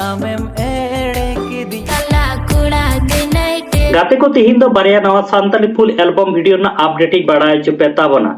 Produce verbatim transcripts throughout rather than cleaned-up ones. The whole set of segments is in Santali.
ᱟᱢᱮᱢ ᱮᱲᱮ ᱠᱤᱫᱤᱧ᱾ ᱠᱟᱞᱟ ᱠᱚᱲᱟ ᱜᱮ ᱱᱟᱭᱴᱮ᱾ ᱜᱟᱛᱮ ᱠᱚ, ᱛᱤᱦᱤᱧ ᱫᱚ ᱵᱟᱨᱭᱟ ᱱᱟᱣᱟ ᱥᱟᱱᱛᱟᱞᱤ full album video ᱨᱮᱱᱟᱜ update ᱤᱧ ᱵᱟᱲᱟᱭ ᱦᱚᱪᱚ ᱯᱮ ᱛᱟᱵᱚᱱᱟ᱾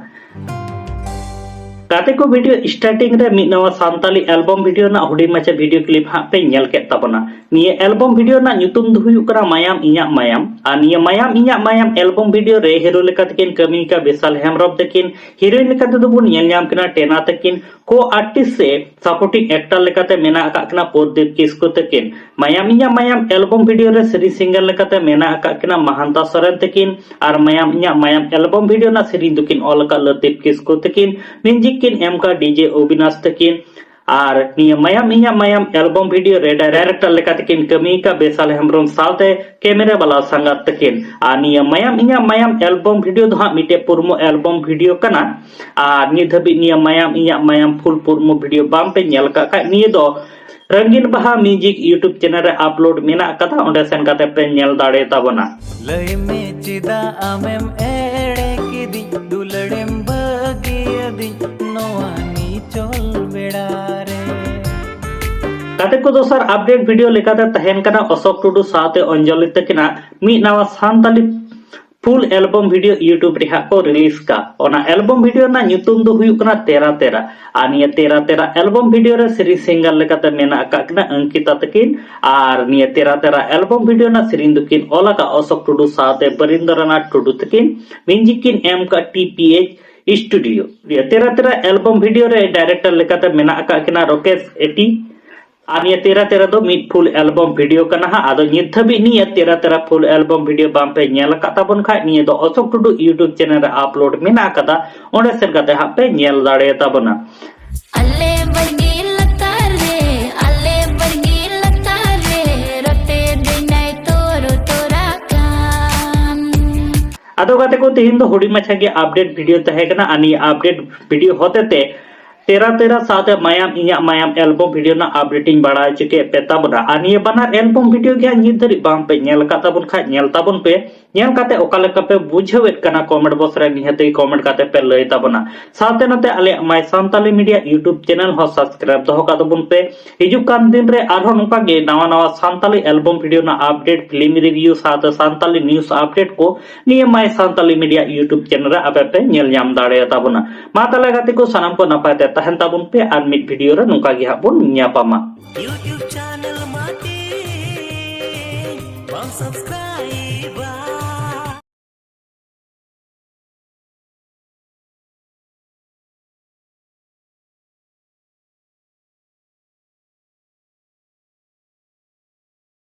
ᱜᱟᱛᱮ ᱠᱚ, video starting ᱨᱮ ᱢᱤᱫ ᱱᱟᱣᱟ ᱥᱟᱱᱛᱟᱞᱤ album video ᱨᱮᱱᱟᱜ ᱦᱩᱰᱤᱧ ᱢᱟᱪᱷᱟ video clip ᱦᱟᱸᱜ ᱯᱮ ᱧᱮᱞ ᱠᱮᱫ ᱛᱟᱵᱚᱱᱟ᱾ ᱱᱤᱭᱟᱹ album video ᱨᱮᱱᱟᱜ ᱧᱩᱛᱩᱢ ᱫᱚ ᱦᱩᱭᱩᱜ ᱠᱟᱱᱟ ᱢᱟᱭᱟᱢ ᱤᱧᱟᱜ ᱢᱟᱭᱟᱢ᱾ ᱟᱨ ᱱᱤᱭᱟᱹ ᱢᱟᱭᱟᱢ ᱤᱧᱟᱜ ᱢᱟᱭᱟᱢ album video ᱨᱮ hero ᱞᱮᱠᱟ ᱛᱮᱠᱤᱱ ᱠᱟᱹᱢᱤ ᱟᱠᱟᱫ ᱵᱤᱥᱟᱞ ᱦᱮᱢᱵᱨᱚᱢ ᱛᱟᱹᱠᱤᱱ, heroine ᱞᱮᱠᱟ ᱛᱮᱫᱚ ᱵᱚᱱ ᱧᱮᱞ ᱧᱟᱢ ᱠᱤᱱᱟ ᱴᱮᱱᱟ ᱛᱟᱹᱠᱤᱱ, co-artist ᱥᱮ supporting actor ᱞᱮᱠᱟᱛᱮ ᱢᱮᱱᱟᱜ ᱟᱠᱟᱫ ᱠᱤᱱᱟ ᱯᱨᱚᱫᱤᱯ ᱠᱤᱥᱠᱩ ᱛᱟᱹᱠᱤᱱ᱾ ᱢᱟᱭᱟᱢ ᱤᱧᱟᱜ ᱢᱟᱭᱟᱢ album video ᱨᱮ ᱥᱮᱨᱮᱧ singer ᱞᱮᱠᱟᱛᱮ ᱢᱮᱱᱟᱜ ᱟᱠᱟᱫ ᱠᱤᱱᱟ ᱢᱟᱦᱟᱱᱛᱟ ᱥᱚᱨᱮᱱ ᱛᱟᱹᱠᱤᱱ᱾ ᱟᱨ ᱢᱟᱭᱟᱢ ᱤᱧᱟᱜ ᱢᱟᱭᱟᱢ album video ᱨᱮᱱᱟᱜ ᱥᱮᱨᱮᱧ ᱫᱚᱠᱤᱱ ᱚᱞ ᱟᱠᱟᱫ ᱞᱟᱹᱛᱤᱯ ᱠᱤᱥᱠᱩ ᱛᱟᱹᱠᱤᱱ, music ᱠᱤᱱ ᱮᱢ ᱟᱠᱟᱫ DJ ᱚᱵᱤᱱᱟᱥ ᱛᱟᱹᱠᱤᱱ᱾ ᱟᱨ ᱱᱤᱭᱟᱹ ᱢᱟᱭᱟᱢ ᱤᱧᱟᱜ ᱢᱟᱭᱟᱢ album video ᱨᱮ director ᱞᱮᱠᱟ ᱛᱮᱠᱤᱱ ᱠᱟᱹᱢᱤ ᱟᱠᱟᱫ ᱵᱮᱥᱟᱞ ᱦᱮᱢᱵᱨᱚᱢ ᱥᱟᱶᱛᱮ camera ᱵᱟᱞᱟ ᱥᱟᱸᱜᱟᱛ ᱛᱟᱹᱠᱤᱱ᱾ ᱟᱨ ᱱᱤᱭᱟᱹ ᱢᱟᱭᱟᱢ ᱤᱧᱟᱜ ᱢᱟᱭᱟᱢ album video ᱫᱚ ᱦᱟᱸᱜ ᱢᱤᱫᱴᱮᱡ promo album video ᱠᱟᱱᱟ᱾ ᱟᱨ ᱱᱤᱛ ᱫᱷᱟᱹᱵᱤᱡ ᱱᱤᱭᱟᱹ ᱢᱟᱭᱟᱢ ᱤᱧᱟᱜ ᱢᱟᱭᱟᱢ full promo video ᱵᱟᱝ ᱯᱮ ᱧᱮᱞ ᱟᱠᱟᱫ ᱠᱷᱟᱡ, ᱱᱤᱭᱟᱹ ᱫᱚ ᱨᱚᱝᱜᱤᱱ ᱵᱟᱦᱟ music YouTube channel ᱨᱮ upload ᱢᱮᱱᱟᱜ ᱟᱠᱟᱫᱟ, ᱚᱸᱰᱮ ᱥᱮᱱ ᱠᱟᱛᱮ ᱯᱮ ᱧᱮᱞ ᱫᱟᱲᱮ ᱛᱟᱵᱚᱱᱟ᱾ ᱞᱟᱹᱭ ᱢᱮ ᱪᱮᱫᱟᱜ ᱟᱢᱮᱢ ᱮᱲᱮ ᱠᱤᱫᱤᱧ, ᱫᱩᱞᱟᱹᱲᱮᱢ ᱵᱟᱹᱜᱤᱭᱟᱹᱫᱤᱧ ᱱᱚᱣᱟ ᱱᱤᱪᱚᱞ ᱵᱮᱲᱟ ᱨᱮ᱾ ᱜᱟᱛᱮ ᱠᱚ, ᱫᱚᱥᱟᱨ update video ᱞᱮᱠᱟᱛᱮ ᱛᱟᱦᱮᱱ ᱠᱟᱱᱟ ᱚᱥᱳᱠ ᱴᱩᱰᱩ ᱥᱟᱶᱛᱮ ᱚᱧᱡᱚᱞᱤ ᱛᱟᱹᱠᱤᱱᱟᱜ ᱢᱤᱫ ᱱᱟᱣᱟ Santali full album video YouTube ᱨᱮ ᱦᱟᱸᱜ ᱠᱚ release ᱠᱟᱜ᱾ ᱚᱱᱟ album video ᱨᱮᱱᱟᱜ ᱧᱩᱛᱩᱢ ᱫᱚ ᱦᱩᱭᱩᱜ ᱠᱟᱱᱟ ᱛᱮᱨᱟ ᱛᱮᱨᱟ᱾ ᱟᱨ ᱱᱤᱭᱟᱹ ᱛᱮᱨᱟ ᱛᱮᱨᱟ album video ᱨᱮ ᱥᱮᱨᱮᱧ singer ᱞᱮᱠᱟᱛᱮ ᱢᱮᱱᱟᱜ ᱟᱠᱟᱫ ᱠᱤᱱᱟ ᱚᱝᱠᱤᱛᱟ ᱛᱟᱹᱠᱤᱱ᱾ ᱟᱨ ᱱᱤᱭᱟᱹ ᱛᱮᱨᱟ ᱛᱮᱨᱟ album video ᱨᱮᱱᱟᱜ ᱥᱮᱨᱮᱧ ᱫᱚᱠᱤᱱ ᱚᱞ ᱟᱠᱟᱫ ᱚᱥᱳᱠ ᱴᱩᱰᱩ ᱥᱟᱶᱛᱮ ᱵᱚᱨᱤᱱᱫᱨᱚᱱᱟᱛᱷ ᱴᱩᱰᱩ ᱛᱟᱹᱠᱤᱱ, music ᱠᱤᱱ ᱮᱢ ᱟᱠᱟᱫ T P H Studio᱾ ᱱᱤᱭᱟᱹ ᱛᱮᱨᱟ ᱛᱮᱨᱟ album video ᱨᱮ director ᱞᱮᱠᱟᱛᱮ ᱢᱮᱱᱟᱜ ᱟᱠᱟᱫ ᱠᱤᱱᱟ ᱨᱚᱠᱮᱥ ᱮᱴᱤ᱾ ᱟᱨ ᱱᱤᱭᱟᱹ ᱛᱮᱨᱟ ᱛᱮᱨᱟ ᱫᱚ ᱢᱤᱫ full album video ᱠᱟᱱᱟ ᱦᱟᱸᱜ᱾ ᱟᱫᱚ ᱱᱤᱛ ᱫᱷᱟᱹᱵᱤᱡ ᱱᱤᱭᱟᱹ ᱛᱮᱨᱟ ᱛᱮᱨᱟ full album video ᱵᱟᱝ ᱯᱮ ᱧᱮᱞ ᱟᱠᱟᱫ ᱛᱟᱵᱚᱱ ᱠᱷᱟᱡ, ᱱᱤᱭᱟᱹ ᱫᱚ ᱚᱥᱳᱠ ᱴᱩᱰᱩ YouTube channel ᱨᱮ upload ᱢᱮᱱᱟᱜ ᱟᱠᱟᱫᱟ, ᱚᱸᱰᱮ ᱥᱮᱱ ᱠᱟᱛᱮ ᱦᱟᱸᱜ ᱯᱮ ᱧᱮᱞ ᱫᱟᱲᱮ ᱛᱟᱵᱚᱱᱟ᱾ ᱟᱞᱮ ᱵᱟᱲᱜᱮ ᱞᱟᱛᱟᱨ ᱨᱮ, ᱟᱞᱮ ᱵᱟᱲᱜᱮ ᱞᱟᱛᱟᱨ ᱨᱮ, ᱨᱚᱴᱮ ᱫᱮᱱᱟᱭ ᱛᱚᱨ ᱛᱚᱨᱟ ᱠᱟᱱ᱾ ᱟᱫᱚ ᱜᱟᱛᱮ ᱠᱚ, ᱛᱮᱦᱮᱧ ᱫᱚ ᱦᱩᱰᱤᱧ ᱢᱟᱪᱷᱟ ᱜᱮ update video ᱛᱟᱦᱮᱸ ᱠᱟᱱᱟ᱾ ᱟᱨ ᱱᱤᱭᱟᱹ update video ᱦᱚᱛᱮ ᱛᱮ ᱛᱮᱨᱟ ᱛᱮᱨᱟ ᱥᱟᱶᱛᱮ ᱢᱟᱭᱟᱢ ᱤᱧᱟᱜ ᱢᱟᱭᱟᱢ album video ᱨᱮᱱᱟᱜ update ᱤᱧ ᱵᱟᱲᱟᱭ ᱦᱚᱪᱚ ᱠᱮᱫ ᱯᱮ ᱛᱟᱵᱚᱱᱟ᱾ ᱟᱨ ᱱᱤᱭᱟᱹ ᱵᱟᱱᱟᱨ album video ᱜᱮ ᱦᱟᱸᱜ ᱱᱤᱛ ᱫᱷᱟᱹᱨᱤᱡ ᱵᱟᱝ ᱯᱮ ᱧᱮᱞ ᱟᱠᱟᱫ ᱛᱟᱵᱚᱱ ᱠᱷᱟᱡ, ᱧᱮᱞ ᱛᱟᱵᱚᱱ ᱯᱮ᱾ ᱧᱮᱞ ᱠᱟᱛᱮ ᱚᱠᱟ ᱞᱮᱠᱟ ᱯᱮ ᱵᱩᱡᱷᱟᱹᱣᱮᱫ ᱠᱟᱱᱟ, comment box ᱨᱮ ᱱᱤᱦᱟᱹᱛ ᱜᱮ comment ᱠᱟᱛᱮ ᱯᱮ ᱞᱟᱹᱭ ᱛᱟᱵᱚᱱᱟ᱾ ᱥᱟᱶᱛᱮ ᱱᱚᱛᱮ ᱟᱞᱮᱭᱟᱜ My Santali Media YouTube channel ᱦᱚᱸ subscribe ᱫᱚᱦᱚ ᱠᱟᱜ ᱛᱟᱵᱚᱱ ᱯᱮ᱾ ᱦᱤᱡᱩᱜ ᱠᱟᱱ ᱫᱤᱱ ᱨᱮ ᱟᱨᱦᱚᱸ ᱱᱚᱝᱠᱟ ᱜᱮ ᱱᱟᱣᱟ ᱱᱟᱣᱟ ᱥᱟᱱᱛᱟᱞᱤ album video ᱨᱮᱱᱟᱜ update, film review ᱥᱟᱶᱛᱮ ᱥᱟᱱᱛᱟᱞᱤ news update ᱠᱚ ᱱᱤᱭᱟᱹ My Santali Media YouTube channel ᱨᱮ ᱟᱯᱮ ᱯᱮ ᱧᱮᱞ ᱧᱟᱢ ᱫᱟᱲᱮᱭᱟᱛᱟᱵᱚᱱᱟ᱾ ᱢᱟ ᱛᱟᱦᱞᱮ ᱜᱟᱛᱮ ᱠᱚ, ᱥᱟᱱᱟᱢ ᱠᱚ ᱱᱟᱯᱟᱭ ᱛᱮ ᱛᱟᱦᱮᱱ ᱛᱟᱵᱚᱱ ᱯᱮ ᱟᱨ ᱢᱤᱫ video ᱨᱮ ᱱᱚᱝᱠᱟ ᱜᱮ ᱦᱟᱸᱜ ᱵᱚᱱ ᱧᱟᱯᱟᱢᱟ᱾ YouTube channel ᱢᱟᱛᱮ ᱵᱟᱢ subscribe